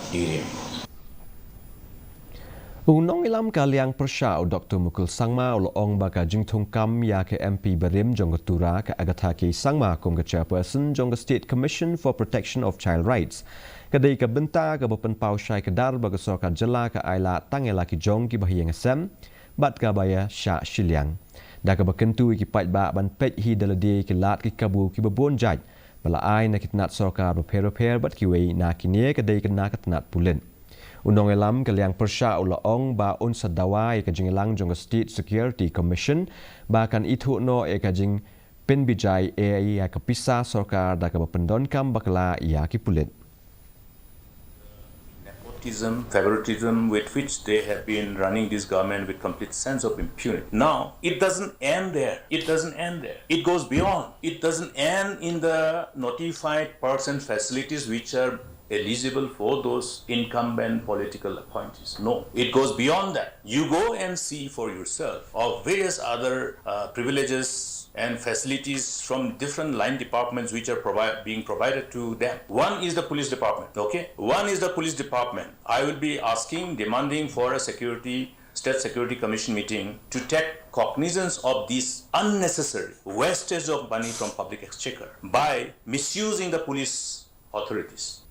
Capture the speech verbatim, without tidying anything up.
U nongïalam ka liang pyrshah u Doktor Mukul Sangma u la ong ba ka jingthung kam ïa ka M P barim jong ka Tura ka Agatha K Sangma kum ka chairperson jong ka State Commission for Protection of Child Rights ka dei ka bynta kaba pynpaw shai kdar ba ka sorkar jylla ka ai lad tang ïa la ki jong kiba ha ïing ha sem bad kaba ïa shah shiliang. Da kaba kyntu ïa ki paidbah ban peit hi da lade ki lad ki kabu kiba bun jait ba la ai na ki tnat sorkar bapher bapher bad kiwei na kine ka dei na ka tnat pulit. U nongïalam ka liang pyrshah u la ong ba un sa dawa ïa ka jingïalang jong ka State Security Commission ba kan ithuh noh ïa ka jingpynbijai ïa ka pisa sorkar da kaba pyndonkam bakla ïa ki pulit. Nepotism, favoritism with which they have been running this government with complete sense of impunity. Now, it doesn't end there. It doesn't end there. It goes beyond. It doesn't end in the notified person facilities which are eligible for those incumbent political appointees. No, it goes beyond that. You go and see for yourself of various other uh, privileges and facilities from different line departments which are provi- being provided to them. One is the police department, okay? One is the police department. I will be asking, demanding for a security, State Security Commission meeting to take cognizance of this unnecessary wastage of money from public exchequer by misusing the police authorities.